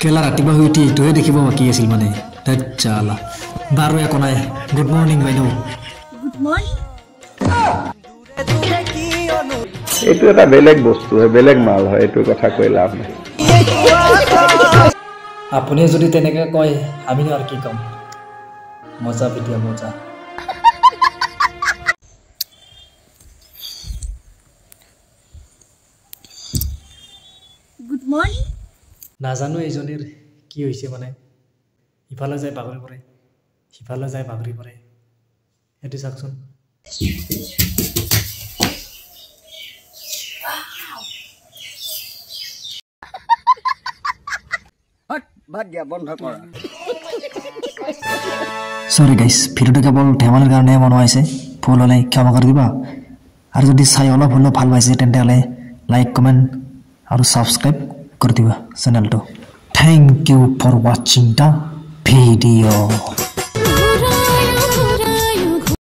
কেলা ৰাতিপুৱা শুই উঠি এইটোহে দেখিব বাকী আছিল মানে। ধেৎ চালা। বাৰু একো নাই। গুড মৰ্ণিং বাইদেউ। Good morning. এইটো এটা বেলেগ বস্তু হয়, বেলেগ মাল হয়, এইটো কথা কৈ লাভ নাই। আপুনিয়ে যদি তেনেকৈ কয় আমিনো আৰু কি ক'ম। মজা ভিডিঅ' মজা। Good morning. নাজানো এইজনীৰ কি হৈছে মানে, ইফালে যায় বাগৰি পৰে, সিফালে যায় বাগৰি পৰে। সেইটো চাওকচোন। বাদ দিয়া, বন্ধ কৰা। চৰি গাইছ, ভিডিঅ'টো কেৱল ধেমালিৰ কাৰণেহে বনোৱা হৈছে, ভুল হ'লে ক্ষমা কৰি দিবা। আৰু যদি চাই অলপ হ'লেও ভাল পাইছে তেন্তে হ'লে লাইক, কমেণ্ট আৰু ছাবস্ক্ৰাইব কৰি দিবা চেনেলটো। Thank you for watching the video.